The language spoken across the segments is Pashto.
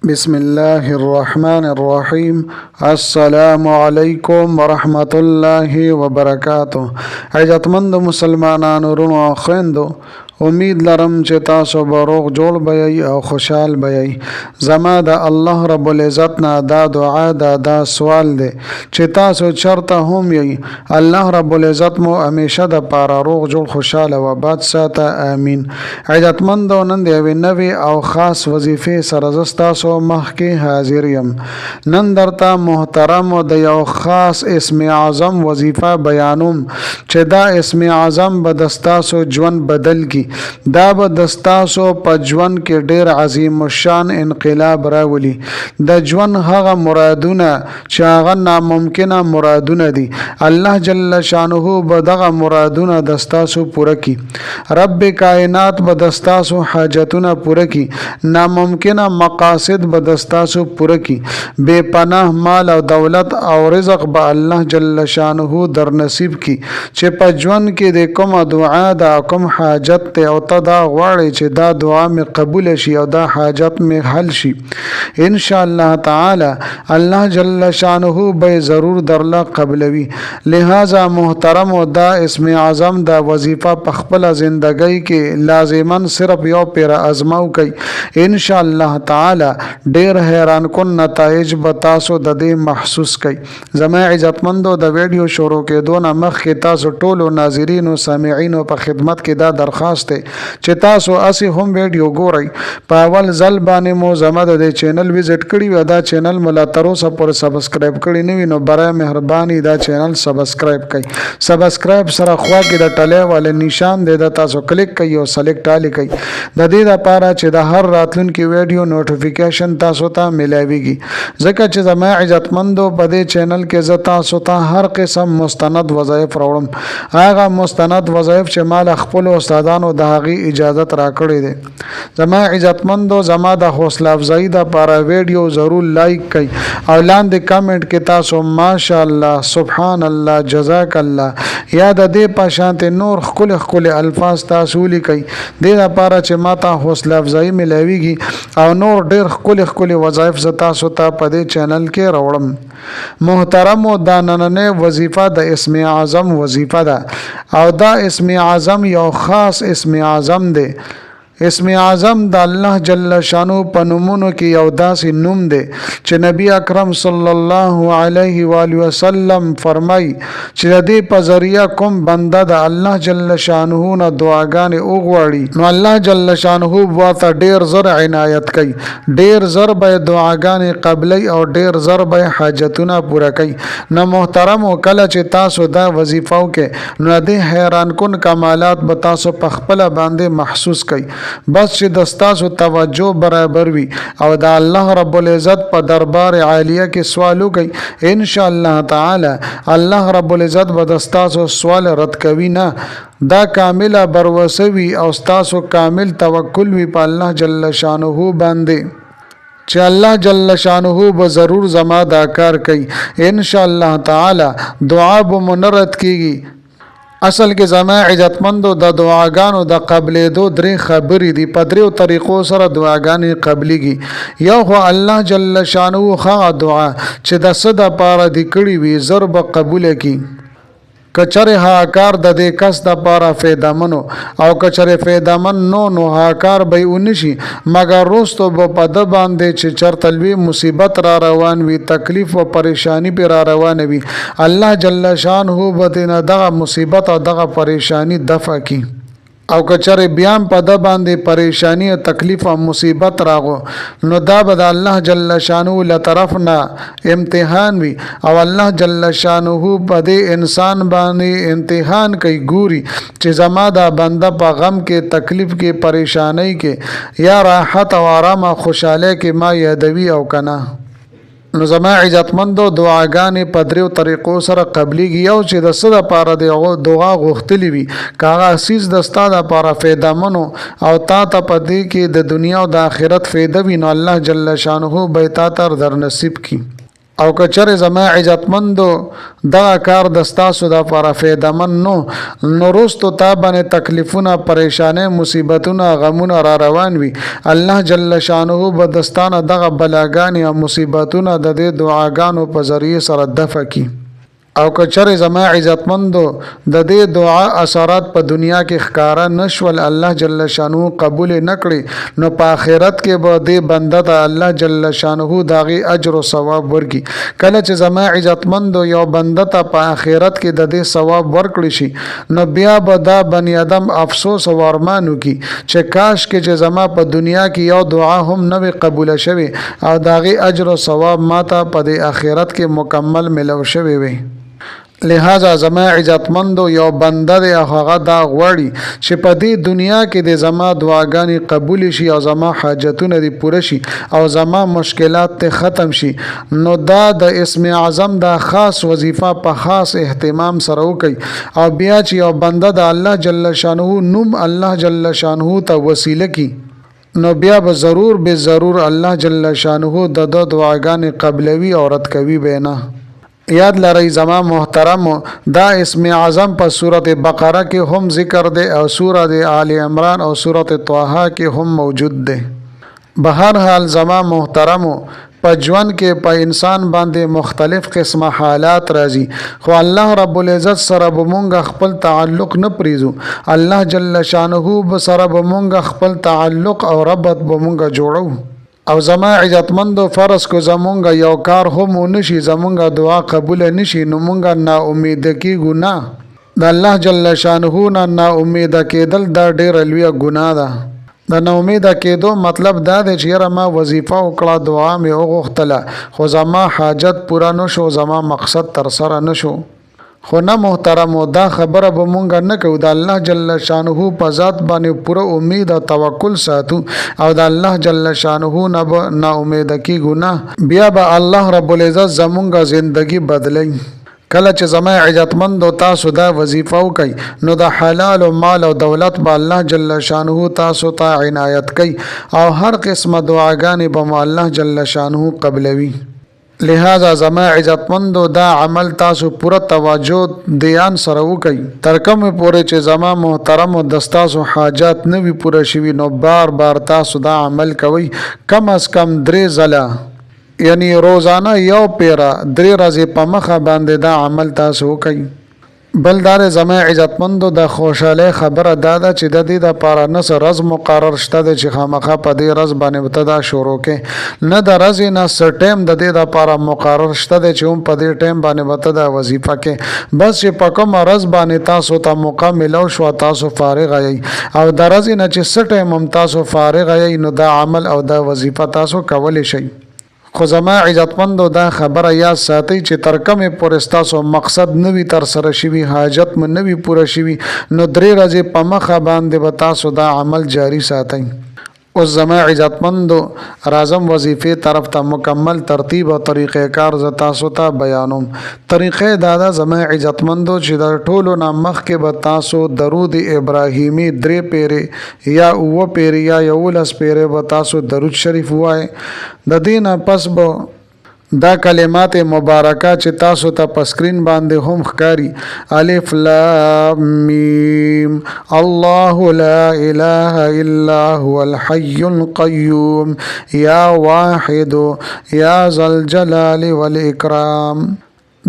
بسم الله الرحمن الرحیم. السلام علیکم ورحمت الله وبرکاته. عزتمند مسلمانانو، ورونو او خویندو، امید لرم چې تاسو به روغ جوړ به یئ او خوشحال به یئ. زما د الله رب العزت نه دا دعا ده، دا سوال دی چې تاسو چرته هم یئ، الله رب العزت مو همیشه د پاره روغ جوړ، خوشحاله او آباد ساته، آمین. عزتمندو، نن د یوې نوې او خاص وظیفې سره زه ستاسو مخکې حاضر یم. نن درته محترم د یو خاص اسم اعظم وظیفه بیانوم چې دا اسم اعظم به د ستاسو ژوند بدل کړي. دا به د ستاسو په ژوند کې ډیر عظیم الشان انقلاب راولي. د ژوند هغه مرادونه چې هغه ناممکنه مرادونه دي، الله جل شانه به دغه مرادونه د ستاسو پوره کړي. رب کائنات به د ستاسو حاجتونه پوره کړي، ناممکنه مقاصد به د ستاسو پوره کړي. بې پناه مال او دولت او رزق به الله جل شانه در نصیب کړي چې په ژوند کې د کومه دعا ده، کوم حاجت ته او ته دا غواړې چې دا دعا مې قبول شي او دا حاجت مې حل شي، ان شاء الله تعالی الله جل شانه به ضرور درله قبلوي. لہذا محترم، دا اسم اعظم دا وظیفه په خپل زندګۍ کې لازما صرف یو پیر ازماو کوي، ان شاء الله تعالی ډیر حیران کن نتایج به تاسو د دې محسوس کړئ. زما عزتمندو، د ویډیو شروع کېدو نه مخکې تاسو ټولو ناظرینو سامعینو په خدمت کې دا درخواست دی چې تاسو هسې هم ویډیو ګورئ، په اول ځل باندې مو زما د دې چینل وزټ کړی وي، دا چینل مو لا تر اوسه پورې سبسکرایب کړی نه وي، نو برای مهرباني دا چینل سبسکرایب کړئ. سبسکرایب سره خوا کې د ټلې والے نشان دی، دا تاسو کلیک کړئ او سلیکټ آل کړئ، د دې لپاره چې د هر راتلونکي ویډیو نوټیفیکیشن تاسو ته ملاویږي. ځکه چې زما عزتمندو، په دې چینل کې زه تاسو ته هر قسم مستند وظایف راوړم، هغه مستند وظایف چې ما له خپلو استادانو د هغې اجازت راکړی دی. زما عزتمندو، زما د حوصله افزایی دپاره ویډیو ضرور لایک کړئ او لاندې کمنټ کې تاسو ماشاءالله، سبحان الله، جزاک الله یا د دې په شانتې نور ښکلي ښکلي الفاظ تاسو ولیکئ، دې لپاره چې ما ته حوصله افزایی ملاویږي او نور ډېر ښکلي ښکلي وظایف زه تاسو ته په دې چینل کې راوړم. محترمو، دا نننۍ وظیفه د اسم اعظم وظیفه ده او دا اسم اعظم یو خاص اسم اعظم دی. اسم اعظم د الله جل شانو په نومونو کې یو داسې نوم دی چې نبی اکرم صلی الله علیه و آله وسلم فرمای چې د دې په ذریعہ کوم بنده د الله جل شانه نه دعاګانې وغواړي، نو الله جل شانه ورته ډیر زر عنایت کوي، ډیر زر به دعاګانې قبلوي او ډیر زر به حاجتونه پوره کوي. نو محترمو، کله چې تاسو دا وظیفه وکړئ، نو د دې حیران کن کمالات به تاسو په خپله باندې محسوس کړئ. بس چې د ستاسو توجه برابر وي او د الله رب العزت په دربار عالیه کې سوال وکړئ، ان شاء الله تعالی الله رب العزت به د ستاسو سوال رد کوي نه. دا کامله بروسه وي او ستاسو کامل توکل وي په الله جل شانه باندې چې الله جل شانه به ضرور زما دا کار کوي، ان شاء الله تعالی دعا به مو نه رد کیږي. اصل کې زما عزتمندو، د دعاګانو د قبلېدو درې خبرې دي. په دریو طریقو سره دعاګانې قبلیږي. یو خو الله جل شانه هغه دعا چې د څه دپاره دې کړي وي، زر به قبوله کړي، که چېرې هغه کار د دې کس دپاره فایدهمن او که چېرې فایدهمن نو، نو هغه کار به یې ونشي، مګر وروسته به په ده باندې چې چېرته لوی مصیبت را روان وي، تکلیف او پریشانی پرې را روانه وي، الله جل شانه به ترېنه دغه مصیبت او دغه پریشانی دفع کړي. او که چېرې بیا هم په ده باندې پریشانی او تکلیف او مصیبت راغو، نو دا به د الله جل شانه له طرف نه امتحان وي او الله جل شانه په دې انسان باندې امتحان کوي، ګوري چې زما دا بنده په غم کې، تکلیف کې، پریشانۍ کې یا راحت او آرام او خوشحالۍ کې ما یادوي او که نه. نو زما عزتمندو، دعاګانې په دریو طریقو سره قبلیږي. یو چې د څه دپاره د دعا غوښتلې وي، که هغه څیز د ستا دپاره فایدهمن او تا ته په دې کې د دنیا او د آخرت فایده وي، نو الله جل شانه به یې تا ته در نصیب کړي. او که چېرې زما عزتمندو دغه کار د ستاسو د پاره فایدهمند نو، نو وروسته تا باندې تکلیفونه، پریشانۍ، مصیبتونه، غمونه را روان وي، الله جل شانه به د ستا نه دغه بلاګانې او مصیبتونه د دې دعاګانو په ذریعې سره دفع کړي. او که چېرې زما عزتمندو د دې دعا اثرات په دنیا کې ښکاره نه شول، الله جل شانه قبول یې نه کړې، نو په آخرت کې به دې بنده ته الله جل شانه د هغې اجر او ثواب ورکړي. کله چې زما عزتمندو یو بنده ته په آخرت کې د دې ثواب ورکړل شي، نو بیا به دا بني ادم افسوس او ارمان وکړي چې کاشکې چې زما په دنیا کې یو دعا هم نه وی قبوله شوې او د هغې اجر او ثواب ماته په دې آخرت کې مکمل ملو شوی وی. لهذا زما عزتمندو یو بنده دی او هغه دا غواړي چې په دې دنیا کې دې زما دعاګانې قبولې شي او زما حاجتونه دې پوره شي او زما مشکلات دې ختم شي، نو دا د اسم اعظم دا خاص وظیفه په خاص اهتمام سره وکړي. او بیا چې یو بنده د الله جل شانه نوم الله جل شانه ته وسیله کی، نو بیا به ضرور به ضرور الله جل شانه د ده دعاګانې قبلوي او رد کوي به نه. یاد لرئ زما محترمو، دا اسم اعظم په سورة بقره کې هم ذکر دی او سورة آل عمران او سورة طه کې هم موجود دی. بهر حال زما محترمو، په ژوند کې په انسان باندې مختلف قسمه حالات راځي، خو الله رب العزت سره به مونږ خپل تعلق نه پریږدو، الله جل شانه به سره به مونږ خپل تعلق او ربط به مونږ جوړو. او زما عزتمندو، فرض کو زمونږ یو کار هم ونشي، زمونږ دعا قبوله نشي، نو مونږ نا امیده کیږو نه. د الله جل شانه نه نا امیده کېدل دا ډېره لویه ګناه ده. د نا امیده کېدو مطلب دا دی چې یاره ما وظیفه وکړه، دعا مې وغوښتله، خو زما حاجت پوره نه شو، زما مقصد ترسره نه شو. خو نه محترمو، دا خبره به مونږ نه کوو. د الله جل شانه په ذات باندې پوره امید او توکل ساتو او د الله جل شانه نه به نا امیده کیږو نه. بیا به الله رب العزت زمونږ زندگی بدلوي. کله چې زما عزتمندو تاسو دا وظیفه وکئ، نو د حلال مال او دولت به الله جل شانه تاسو ته عنایت کوي او هر قسمه دعاګانې به مو الله جل شانه قبلوي. لهذا زما عزتمندو، دا عمل تاسو پوره توجه دیان سره وکئ. تر کومې پورې چې زما محترمو د ستاسو حاجات نه وي پوره شوي، نو بار بار تاسو دا عمل کوئ، کم از کم 3 ځله، یعنی روزانه یو پیره 3 ورځې په مخه باندې دا عمل تاسو وکئ. بل دا دی زما عزتمندو، د خوشحالۍ خبره دا ده چې د دې دپاره نه څه ورځ مقرر شته دی چې خامخا په دې ورځ باندې به ته دا شروع کې، نه د ورځې نه څه ټایم د دې دپاره مقرر شته دی چې هم په دې ټایم باندې به ته دا وظیفه کې. بس چې په کومه ورځ باندې تاسو ته موقع ملو شوه، تاسو فارغه یئ، او د ورځې نه چې څه ټایم هم تاسو فارغه یئ، نو دا عمل او دا وظیفه تاسو کولی شئ. خو زما عزتمندو، دا خبره یاد ساتئ چې تر کومې پورې ستاسو مقصد نه وي ترسره شوي، حاجت مو نه وي پوره شوي، نو 3 ورځې په مخه باندې به تاسو دا عمل جاري ساتئ. اوس زما عزتمندو راځم وظیفې طرف ته. مکمل ترتیب او طریقه کار زه تاسو ته بیانوم. طریقه دا ده زما عزتمندو چې د ټولو نه مخکې به تاسو درود ابراهیمي 3 پیرې یا 7 پیرې یا 11 پیرې به تاسو درود شریف ووایئ. د دې نه پس به دا کلمات مبارکه چې تاسو ته په سکرین باندې هم ښکاري، الف لام میم الله لا اله الا هو الحي القيوم یا واحد یا ذا الجلال والاکرام،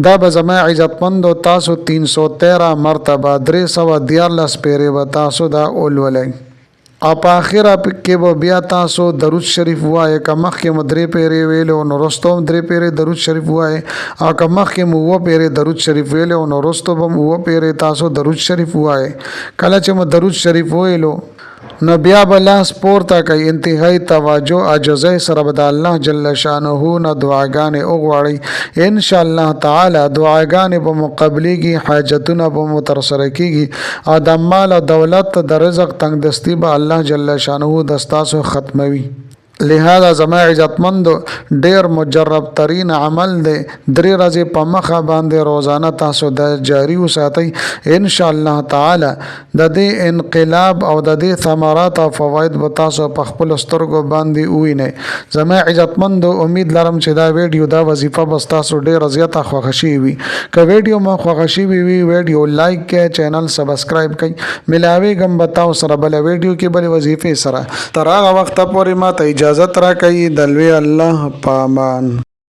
دا به زما عزتمندو تاسو 313 مرتبه 313 پیرې به تاسو دا ولولئ. او په اخره کې به بیا تاسو درود شریف ووایئ. که مخکې مو 3 پیرې ویلې وو، نو وروسته هم 3 پیرې درود شریف ووایئ، او که مخکې مو 7 پیرې درود شریف ویلې وو، نو وروسته به هم 7 پیرې تاسو درود شریف ووایئ. کله چې مو درود شریف وویلو، نو بیا به لاس پورته کوي، انتهایی توجه عاجزۍ سره به د الله جل شانه نه دعاګانې وغواړئ. ان شاء الله تعالی دعاګانې به مو قبلیږي، حاجتونه به مو ترسره کیږي، او د مال او دولت د رزق تنګدستي به الله جل شانه د ستاسو ختموي. لهذا زما عزتمندو ډیر مجرب ترین عمل دی، درې ورځې په مخه باندې روزانه تاسو دا جاری وساتئ، ان شاء الله تعالی د دې انقلاب او د دې ثمرات او فواید به تاسو په خپل سترګو باندې ووینئ. زما عزتمندو امید لرم چې دا ویډیو دا وظیفه به تاسو ډیره زیاته خوښه شوې وي. که ویډیو مو خوښه شوې وي ویډیو لایک کړئ، چینل سبسکرایب کړئ. ملاویږم به تاسو سره بله ویډیو کې بلې وظیفې سره. تر هغه وخته پورې ماته اجازت راکړئ، د لوی الله په امان.